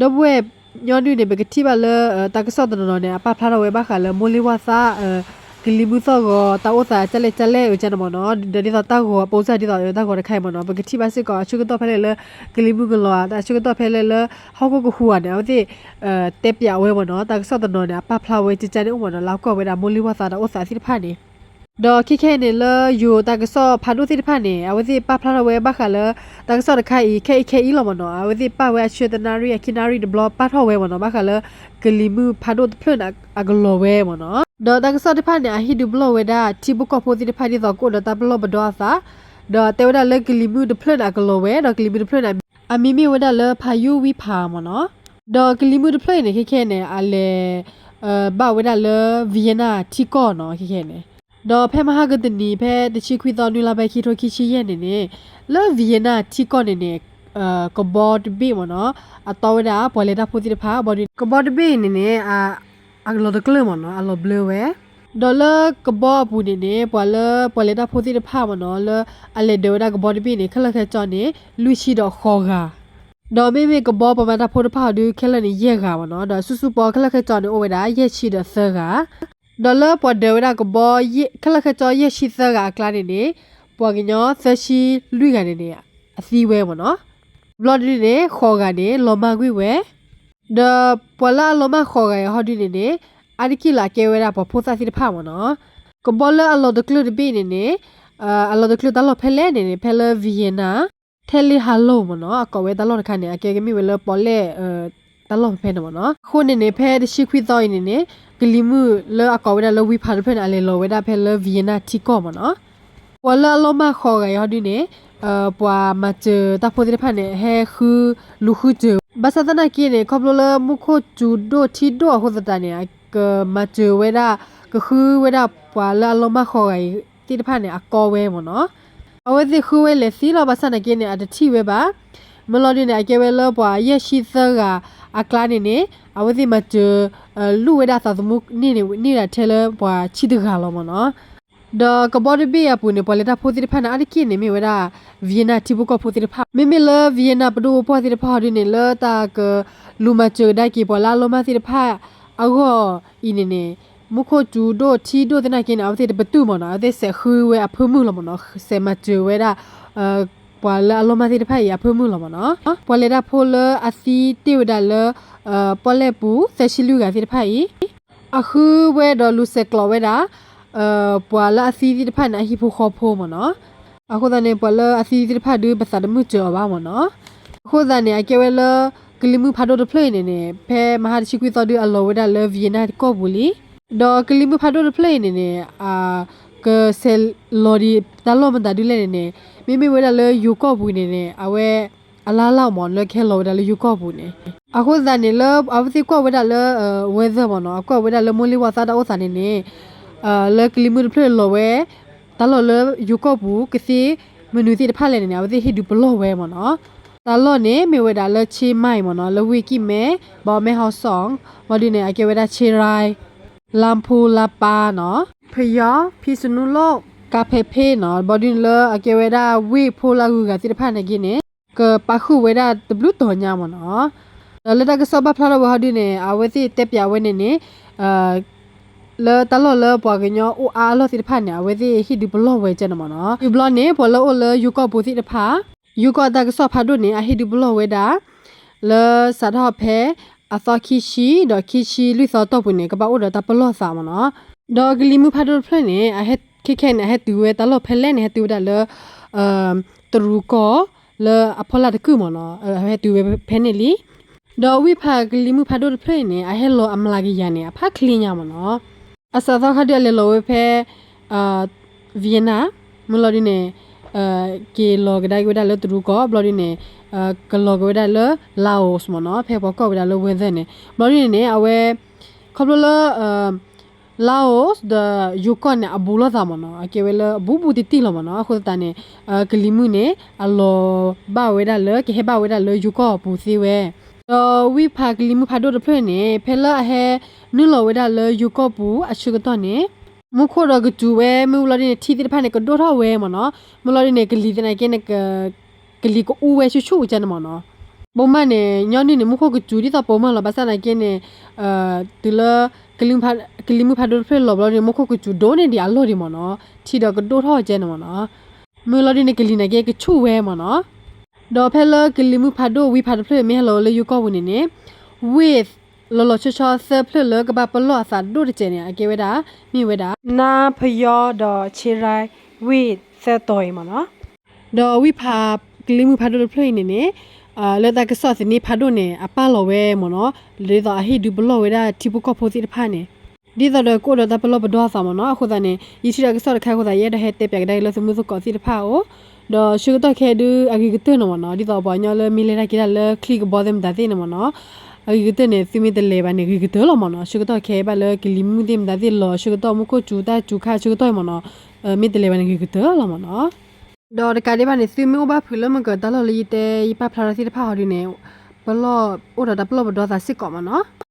ဒီပုၢ်ဝဲၢ်ညီနုၢ်န့ၣ် ပကထံၣ်ဘၣ်လၢ တၢ်ကစီၣ်တနီၤနီၤန့ၣ် အပာ်ဖျါထီၣ်ဝဲဘၣ်ဃးလၢမိၢ်လ့ၢ်ဝါသၣ် ကလံၤမုၢ်သီၣ်ဂီၤ တၢ်အိၣ်သးကလဲၣ်ကလဲၣ်အကန့ၣ်မ့ၢ်နီၤ, ဒီးဒ်သိးတၢ်ဂီၤအပိစၢ်ဒ်သိးတၢ်ဂီၤတခါအံၤမ့ၢ်နီၤ, ပကထံၣ်ဘၣ်စ့ၢ်ကီး အဆၢကတီၢ်ဖဲလဲၣ်လၢ ကလံၤမုၢ်ကလီၤဧါ, အဆၢကတီၢ်ဖဲလဲၣ်လၢ ဟီၣ်ခိၣ်ကဟူးဧါန့ၣ် အဝဲသ့ၣ် တဲပၠးဝဲမ့ၢ်နီၤ, တၢ်ကစီၣ်တနီၤန့ၣ် အပာ်ဖျါဝဲကကန့ၣ်အိၣ်မ့ၢ်နီၤ, လၢအကွၢ်ဝဲဒၣ်မိၢ်လ့ၢ်ဝါသၣ်တၢ်အိၣ်သးသ့ၣ်တဖၣ်န့ၣ် ဒီးခဲခဲအံၤန့ၣ် လၢယိၤတၢ်ကစီၣ်ဖးဒိၣ်သ့ၣ်တဖၣ်န့ၣ် အဝဲသ့ၣ်ပာ်ဖျါထီၣ်ဝဲဘၣ်ဃးလၢ တၢ်ကစီၣ်တခါအံၤ ခဲအံၤခဲအံၤလီၤမ့ၢ်နီၤ, အဝဲသ့ၣ်ပာ်ဝဲအဆၢတနၣ်ရံၣ် အခံနၣ်ရံၣ်တဘျီ ပာ်ထီၣ်ဝဲမ့ၢ်နီၤ, ဘၣ်ဃးလၢ ကလံၤမုၢ်ဖးဒိၣ်တဖျၢၣ်န့ၣ် အကလီၤဝဲမ့ၢ်နီၤ, ဒီးတၢ်ကစီၣ်သ့ၣ်တဖၣ်န့ၣ် အဟ့ၣ်ဒုးပလီၢ်ဝဲဒၣ် ထံဖိကီၢ်ဖိသ့ၣ်တဖၣ်ဒ်သိးကအိၣ်ဒီးတၢ်ပလီၢ်ပဒီအသး, ဒီးတဲဝဲဒၣ်လၢကလံၤမုၢ်တဖျၢၣ်န့ၣ် အကလီၤဝဲ, ဒီးကလံၤမုၢ်တဖျၢၣ်န့ၣ် အမံၤမ့ၢ်ဝဲဒၣ်လၢ ဖးယူၣ်ဝံဖးမ့ၢ်နီၤ, ဒီးကလံၤမုၢ်တဖျၢၣ်အံၤန့ၣ် ခဲခဲန့ၣ် အလဲၤ ဘၣ်ဝဲဒၣ်လၢ Vienna ထံကီၢ်နီၤ, ခဲခဲန့ၣ်, ဒီးဖဲမဟါကတနံၤ ဖဲတဆံခွံသီ နွံလါဘဲ ခံထိခံဆံယဲၢ်န့ၣ်န့ၣ် လၢ Vienna ထံကီၢ်န့ၣ်န့ၣ် ကဘီတဘ့ၣ်မ့ၢ်နီၤ, အတီဝဲဒၣ်ပှၤလဲၤတၢ်ဖိသ့ၣ်တဖၣ်, ဘီဒုး ကဘီတဘ့ၣ်အံၤန့ၣ်န့ၣ် အလီၤတကျၢၢ်မ့ၢ်နီၤ, အလီၤဘျၢဝဲ, ဒီးလၢကဘီအပူၤန့ၣ်န့ၣ် ပှၤလၢပှၤလဲၤတၢ်ဖိသ့ၣ်တဖၣ်မ့ၢ်နီၤ, လၢအလဲၤဒၢးဝဲဒၣ်ကဘီတဘ့ၣ်န့ၣ် ခဲလၢာ်ခဲဆ့န့ၣ် လွံၢ်ဆံဒီးဃိးဂၤ ဒီးမ့မ့ၢ်ကဘီပှၤမၤတၢ်ဖိတဖၣ်အီၤဒုး ခဲလၢာ်န့ၣ် ယဲၢ်ဂၤမ့ၢ်နီၤ, ဒီးစုစုပီခဲလၢာ်ခဲဆ့န့ၣ် အိၣ်ဝဲဒၣ် ယဲၢ်ဆံဒီးသၢဂၤ, ဒီးလၢပှၤဒၢးဝဲဒၣ်ကဘီ ခဲလၢာ်ခဲဆ့ ယဲၢ်ဆံသၢဂၤအကျါန့ၣ်န့ၣ် ပှၤကညီသၢဆံလွံၢ်ဂၤန့ၣ်န့ၣ် အသံဝဲမ့ၢ်နီၤ, ဘျီဒုန့ၣ် ဃိးဂၤန့ၣ် လီၤမၢ်ကွံာ်ဝဲ, ဒီးပှၤလၢအလီၤမၢ်ဃိးဂၤအံၤဟီဒုန့ၣ်န့ၣ် အါတက့ၢ်လၢအကဲဝဲဒၣ်ပှၤဖိသၣ်သ့ၣ်တဖၣ်မ့ၢ်နီၤ, ကဘီလၢအလီၤတကျၢၢ်တဘ့ၣ်န့ၣ်န့ၣ် အလီၤတကျၢၢ်တၢ်လီၢ်ဖဲလဲၣ်န့ၣ်န့ၣ် ဖဲလၢ Vienna ထဲလ့ဟးလိၣ်မ့ၢ်နီၤ, အကိးဝဲတၢ်လီၢ်တခါန့ၣ် အကဲကမ့ၢ်ဝဲလၢပီၣ်လဲၣ် တၢ်လီၢ်ဖဲဖဲန့ၣ်မ့ၢ်နီၤ, အဃိန့ၣ်န့ၣ် ဖဲတဆံခွံသီအံၤန့ၣ်န့ၣ် ကလံၤမုၢ်လၢအကိးဝဲဒၣ်လၢ ဝံဖးတဖျၢၣ်န့ၣ် အလဲၤလီၤဝဲဒၣ်ဖဲလၢ Vienna ထံကီၢ်မ့ၢ်နီၤ, ပှၤလၢအလီၤမၢ်ဃိးဂၤအံၤဟီဒုန့ၣ် ပှၤမၤစၢၤတၢ်ဖိသ့ၣ်တဖၣ်န့ၣ် ဟဲဃုလူၤဃုစၢၤ, ဘၣ်ဆၣ်သနာ်က့န့ၣ် ခီဖျိလၢမူခိၣ်စူၤဒိၣ်ထံဒိၣ်အဃိသတးန့ၣ် ကမၤစၢၤဝဲဒၣ် ကဃုဝဲဒၣ်ပှၤလၢအလီၤမၢ်ဃိးဂၤအံၤသ့ၣ်တဖၣ်န့ၣ် အကီဝဲမ့ၢ်နီၤ, အဝဲသ့ၣ်ဃုဝဲလဲၤသံလီၤ ဘၣ်ဆၣ်သနာ်က့န့ၣ် အတထံၣ်ဝဲဘၣ်, မ့ၢ်လီၤဒုန့ၣ် အကဲဝဲလၢပှၤယဲၢ်ဆံသၢဂၤအကျါန့ၣ်န့ၣ် အဝဲသ့ၣ်မၤစၢၤ လူၢ်ဝဲဒၣ်သးသမူန့ၣ်န့ၣ် န့ၢ်ဒၣ်ထဲလၢပှၤဆံတဂၤလီၤမ့ၢ်နီၤ, ဒီးကဘီတဘ့ၣ်အပူၤန့ၣ် ပှၤလဲၤတၢ်ဖိသ့ၣ်တဖၣ်န့ၣ် အါတက့ၢ်န့ၣ်မ့ၢ်ဝဲဒၣ် Vienna ထံဖိကီၢ်ဖိသ့ၣ်တဖၣ်, မ့မ့ၢ်လၢ Vienna ပဒိၣ်ပပှၢ်သ့ၣ်တဖၣ်ဟီဒုန့ၣ် လၢတၢ်ကလူၤမၤစၢၤကဒါက့ၤပှၤလၢအလီၤမၢ်သ့ၣ်တဖၣ်အဂီၢ်အံၤန့ၣ်န့ၣ် မူခိၣ်စူၤဒိၣ်ထံဒိၣ်သနာ်က့န့ၣ် အဝဲသ့ၣ်တပတုာ်မ့ၢ်နီၤ, အဝဲသ့ၣ်စဲးဃုဝဲအဖၢမုၢ်လီၤမ့ၢ်နီၤ, စဲးမၤစၢၤဝဲဒၣ် ပှၤလၢအလီၤမၢ်သ့ၣ်တဖၣ်အံၤအဖၢမုၢ်လီၤမ့ၢ်နီၤ, ပှၤလဲၤတၢ်ဖိလၢအသံတ့ၢ်ဝဲဒၣ်လၢ ပီၣ်လဲၣ်ပူၤ သၢဆံလွံၢ်ဂၤသ့ၣ်တဖၣ်အံၤ အဃုဝဲဒီးလူၤဆဲးကျိးဝဲဒၣ် ပှၤလၢအသံသ့ၣ်တဖၣ်န့ၣ် အဟံၣ်ဖိဃီဖိမ့ၢ်နီၤ, အဃိသတးန့ၣ် ပှၤလၢအသံသ့ၣ်တဖၣ်ဒုး ပသးတမုာ်စၢၤအီၤဘၣ်မ့ၢ်နီၤ, အဃိသတးန့ၣ် အကဲဝဲလၢ ကလံၤမုၢ်ဖးဒိၣ်တဖျၢၣ်အံၤန့ၣ်န့ၣ် ဖဲမဟါတဆံခွံသီဒုး အလီၤဝဲဒၣ်လၢ Vienna ကီၢ်ပူၤလံ, ဒီးကလံၤမုၢ်ဖးဒိၣ်တဖျၢၣ်အံၤန့ၣ်န့ၣ် ကဆဲးလီၤဒံးတၢ်လီၢ်မတၤဒုလဲၣ်န့ၣ်န့ၣ် မ့မ့ၢ်ဝဲဒၣ်လၢယိၤကီၢ်ပူၤန့ၣ်န့ၣ် အဝဲ အလါလါမ့ၢ် လၢကဟဲလီၤဝဲဒၣ်လၢယိၤကီၢ်ပူၤန့ၣ်, အဃိသတးန့ၣ် လၢအဝဲသ့ၣ်ကွၢ်ဝဲဒၣ်လၢ weather မ့ၢ်နီၤ, အကွၢ်ဝဲဒၣ်လၢမိၢ်လ့ၢ်ဝါသၣ်တၢ်အိၣ်သးန့ၣ်န့ၣ် လၢကလံၤမုၢ်တဖျၢၣ်လီၤဝဲ တၢ်လီၢ်လၢယိၤကီၢ်ပူၤ ကသ့မနုၤသ့ၣ်တဖၣ်လဲၣ်န့ၣ်န့ၣ် အဝဲသ့ၣ်ဟ့ၣ်ဒုးပလီၢ်ဝဲမ့ၢ်နီၤ, တၢ်လီၢ်န့ၣ် မ့ၢ်ဝဲဒၣ်လၢ ဆ့မၢၣ် မ့ၢ်နီၤ, လၢဝ့ၢ်ကံၣ်မဲ ဘီမဲဟီၣ်စီၣ် ဘီဒုန့ၣ် အကဲဝဲဒၣ် ဆ့ရၢၢ် လါဖူ လါပၢ်နီၤ, ဖယီ ဖံစနူလိၣ် ကါဖဲးဖ့းနီၤ, ဘီဒုန့ၣ်လၢအကဲဝဲဒၣ်ဝ့ၢ်ဖိလၢအဂုၤအဂၤသ့ၣ်တဖၣ်န့ၣ်က့န့ၣ် ကပာ်ဃုာ်ဝဲဒၣ်တဘျုးတီၤညါမ့ၢ်နီၤ, ဒီးလၢတၢ်ကစီၣ်ပာ်ဖျါထီၣ်ဝဲဟီဒုန့ၣ် အဝဲသ့ၣ်တဲပၠးဝဲန့ၣ်န့ၣ် လၢတၢ်လီၢ်လၢပှၤကညီအိၣ်အါအလီၢ်သ့ၣ်တဖၣ်န့ၣ် အဝဲသ့ၣ်ဟ့ၣ်ဒုးပလီၢ်ဝဲကဲန့ၣ်မ့ၢ်နီၤ, တဘျီန့ၣ် ပှၤလၢအိၣ်လၢယိၤကီၢ်ပူၤသ့ၣ်တဖၣ် ယိၤကီၢ်တၢ်ကစီၣ်ဖးဒိၣ်န့ၣ် အဟ့ၣ်ဒုးပလီၢ်ဝဲဒၣ် လၢစးထီၣ်ဖဲ အသီခံဆံ ဒီးခံဆံလွံၢ်သီတီၢ်ပူၤန့ၣ် ကဘၣ်အိၣ်ဒီးတၢ်ပလီၢ်သးမ့ၢ်နီၤ, ဒီးကလံၤမုၢ်ဖးဒိၣ်တဖျၢၣ်န့ၣ် အဟဲခဲခဲန့ၣ် အဟဲတုၤဝဲတၢ်လီၢ်ဖဲလဲၣ်န့ၣ် ဟဲတုၤဝဲဒၣ်လၢ တရူးကီၢ် လၢအဖီလာ်တကုာ်မ့ၢ်နီၤ, ဟဲတုၤဝဲဖဲန့ၣ်လံ, ဒီးဝံဖးကလံၤမုၢ်ဖးဒိၣ်တဖျၢၣ်အံၤန့ၣ် အဟဲလီၤအမျးကယၤန့ၣ် အဖးချ့ညါမ့ၢ်နီၤ, အစးသီခါဒုးအလဲၤလီၤဝဲဖဲ Vienna မုၢ်လီၤဒုန့ၣ် က့ၤလီၤကဒါက့ၤဝဲဒၣ်လၢတရူးကီၢ် ဘျီဒုန့ၣ် ကလီၤက့ၤဝဲဒၣ်လၢ Laos မ့ၢ်နီၤ, ဖဲပှၤကွၢ်ဝဲဒၣ်လၢ weather န့ၣ် ဘျီဒုန့ၣ်န့ၣ် အဝဲ ခီဖျိလၢ Laos ဒီးယိၤကီၢ်န့ၣ် အဘူးလိာ်သးမ့ၢ်နီၤ, အကဲဝဲလၢအဘူးဘူးတံၢ်တံၢ်လီၤမ့ၢ်နီၤ, အဃိသတးန့ၣ် ကလံၤမုၢ်န့ၣ် အလီၤဘၣ်ဝဲဒၣ်လၢ ကဟဲဘၣ်ဝဲဒၣ်လၢယိၤကီၢ်အပူၤသ့ဝဲ, ဒီးဝံဖးကလံၤမုၢ်ဖးဒိၣ်တဖျၢၣ်န့ၣ် ဖဲလၢအဟဲနုာ်လီၤဝဲဒၣ်လၢယိၤကီၢ်ပူၤအဆၢကတီၢ်န့ၣ် မူခိၣ်ဒီးကစူၤဝဲ မ့ၢ်ဝံၤလီၤဒုန့ၣ် ထံသ့ၣ်တဖၣ်န့ၣ် ကဒိၣ်ထီၣ်ဝဲမ့ၢ်နီၤ, မ့ၢ်လီၤဒုန့ၣ် ကလံၤသနာ်က့န့ၣ် ကလံၤကအူဝဲဆူၣ်ဆူၣ်ကန့ၣ်မ့ၢ်နီၤ, ပိာ်မၣ်န့ၣ် ညီနုၢ်န့ၣ် မူခိၣ်ကစူၤဒ်သိးပိာ်မၣ်လီၤ. ဘၣ်ဆၣ်သနာ်က့န့ၣ် တုၤလၢ ကလံၤမုၢ်ဖးဒိၣ်တဖျၢၣ်လီၤဘျီန့ၣ် မူခိၣ်ကစူၤဒိၣ်န့ၢ်ဒံးအလီၢ်ဒံးမ့ၢ်နီၤ. ထံဒီးကဒိၣ်ထီၣ်ကဲန့ၣ်မ့ၢ်နီၤ. မုၢ်လီၤဒုန့ၣ် ကလံၤနာ်က့ကဆူၣ်ဝဲမ့ၢ်နီၤ. ဒီးဖဲလၢကလံၤမုၢ်ဖးဒိၣ်ဝံဖးတဖျၢၣ်မ့ၢ်ဟဲလီၤလၢယိၤကီၢ်ပူၤန့ၣ်န့ၣ် ဝ့ၢ် လီၤလီၤဆီဆီသၢဖျၢၣ်လၢကဘၣ်ပလီၢ်အသးဒိၣ်တစဲးန့ၣ် အကဲဝဲဒၣ် မ့ၢ်ဝဲဒၣ် နါဖယီဒီးဆ့ရၢၢ် ဝ့ၢ်သၢတီၤအံၤမ့ၢ်နီၤ. ဒီးဝံဖး ကလံၤမုၢ်ဖးဒိၣ်တဖျၢၣ်အံၤန့ၣ်န့ၣ် လၢတၢ်ကစီၣ်သန့ဖးဒိၣ်န့ၣ် အပာ်လီၤဝဲမ့ၢ်နီၤ. ဒ်သိးအဟ့ၣ်ဒုးပလီၢ်ဝဲဒၣ်ထံဖိကီၢ်ဖိသ့ၣ်တဖၣ်န့ၣ် ဒ်သိးဒီးကအိၣ်ဒီးတၢ်ပလီၢ်ပဒီအသးမ့ၢ်နီၤ. အဃိသတးန့ၣ် ယထံၣ်တၢ်ကစီၣ်တခါအဃိသတး ယအဲၣ်ဒိးဟဲတဲပၠးကဒါက့ၤလၢသုမုၢ်သကိးသ့ၣ်တဖၣ်အအိၣ် ဒီးဆၢကတီၢ်ခဲအံၤဒုးအဂ့ၤကတၢၢ်န့ၣ်မ့ၢ်နီၤ. ဒ်သိးပှၤကညီလၢမ့ၢ်လဲၤတၢ်က့ၤတၢ်လၢချံကဘီသ့ၣ်မတၤသ့ၣ်န့ၣ်မ့ၢ်နီၤ. အဂ့ၤကတၢၢ်န့ၣ် သုမ့ၢ်တလဲၤဘၣ်န့ၣ် ဂ့ၤကတၢၢ်လီၤမ့ၢ်နီၤ. ဆၢကတီၢ်ခဲအံၤဘၣ်လၢကလံၤမုၢ်သ့ၣ်မတၤသ့ၣ်လီၤ ဆၢကတီၢ်မူခိၣ်စူၤတၢ်စူၤခါဆၢကတီၢ်အံၤမ့ၢ်နီၤ. မ့ၢ်တလဲၤဘၣ်န့ၣ် ဂ့ၤကတၢၢ်လီၤမ့ၢ်နီၤ. ဒီးတကးဒံးဘၣ်န့ၣ် သုမ့ၢ်အိၣ်ဘၣ်ဖုးလၢမုၢ်ကၢၤတၢ်လီၢ်လၢယတဲ ယပာ်ဖျါထီၣ်သ့ၣ်တဖၣ်ဟီဒုန့ၣ် ပလီၢ် အိၣ်ဒီးတၢ်ပလီၢ်ပဒီသးစ့ၢ်ကီးမ့ၢ်နီၤ.